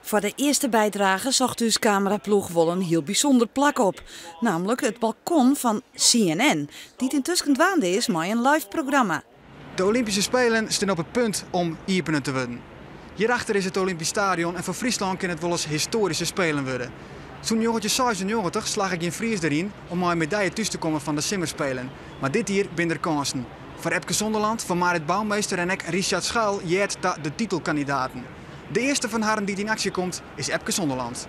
Foar de earste bydrage socht ús kameraploech wol in hiel bysûnder plak op. Nammentlik it balkon fan CNN, dy't yntusken dwaande is mei in live programma. De Olympyske Spelen steane op it punt om iepene te wurden. Hierachter is it Olympysk Stadion en foar Fryslân kin it wolris histoaryske Spelen wurde. Sûnt 1996 slagge gjin Fries deryn om mei in medalje thús te kommen fan de Simmerspelen. Mar dit jier binne der kânsen. Foar Epke Zonderland, foar Marit Bouwmeester en ek Richard Schuil heart ta de titelkandidaten. De earste fan harren dy't yn aksje komt is Epke Zonderland.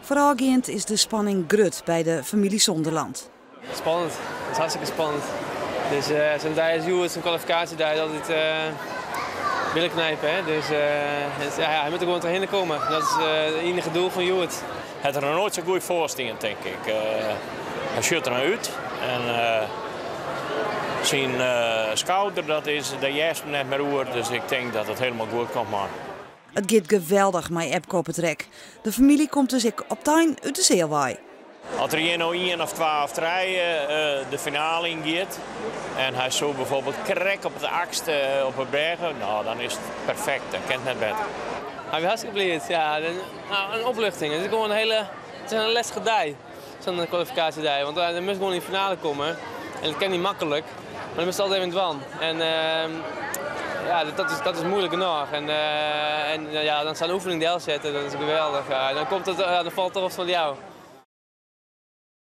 Foarôfgeand is de spanning grut by de famylje Zonderland. Spannend, it is hartstikke spannend. Dus sa'n dei as hjoed, sa'n kwalifikaasjedei, is altyd billen knipe. Hè? Dus ja, hy moat der gewoan trochhinne komme. Dat is it iennige doel fan hjoed. Hy hat der noch noait sa goed foar stien, tink ik. Hy sjocht der nei út en syn skouder, dat is, dêr hearst him net mear oer. Dus ik tink dat it hielendal goed komt, man. It giet geweldich mei Epke op it rek. De famylje komt dus ek optein út de seal wei. As der hjir no ien of twa of trije de finale yn giet en hy soe bijvoorbeeld krekt op it achtste op 'e brêge, no dan is it perfekt, dan kin it net better. Hy wie hartstikke bliid, ja. Nou, in opluchting. It is gewoan in hiele, it is in lêstige dei, sa'n kwalifikaasjedei. Want dan moatst gewoan yn de finale komme en dat kin net maklik, mar dan moatst altyd even dwaan. En ja, dat is muoilik genôch. En ja, dan sa'n oefening delsette, dat is geweldich. Ja, dan komt it, ja, dan falt der wat fan jou.